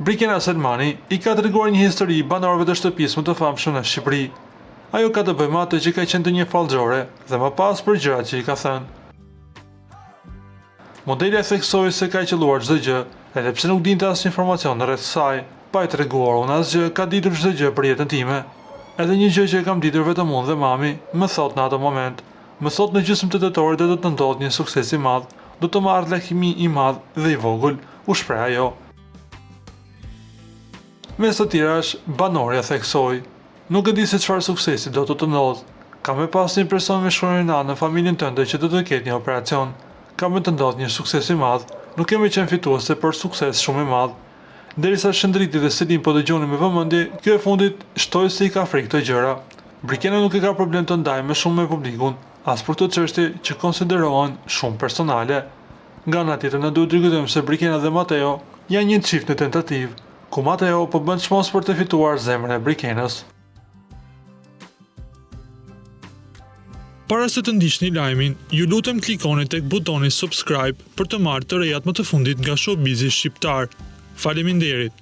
Brikena Selmani i ka treguar një histori banorëve të shtëpisë më të famshëm në Shqipëri. Ajo ka të bëjë me atë që ka qenë te një fallxhore dhe më pas për gjërat që i ka thënë. Modelja theksoi se ka qëlluar çdo gjë, edhe pse nuk dinte asnjë informacion rreth saj. Pa i treguar unë asgjë, ka ditur çdo gjë për jetën time. Edhe një gjë që e kam ditur vetëm unë dhe mami, më thotë në atë moment. Më thotë në gjysmë të tetorit do të të ndodhë një sukses i madh, do të marrë lakimi i madh dhe i vogël, u shpreh ajo. Mes të tjerash, banorja theksoi, Nuk e di se çfarë suksesi do të të ndodhë. Ka me pas një person me shkronjën A në familjen tënde që do të ketë një operacion. Ka me të ndodhë një sukses i madh, nuk ke me qenë fituese por sukses shumë i madh. Derisa Shëndriti dhe Selin po dëgjonin me vëmendje, kjo e fundit shtoi se i ka frikë këto gjëra. Brikena nuk e ka problem të ndajë më shumë me publikun, as për këto çështje që konsiderohen shumë personale. Nga ana tjetër na duhet të rikujtojmë se Brikena dhe Mateo janë një çift në tentativë, ku Mateo po bën çmos për të fituar zemrën e Brikenës. Para se të ndiqni lajmin, ju lutem klikoni tek butoni subscribe për të marrë të rejat më të fundit nga showbizi shqiptar. Faleminderit!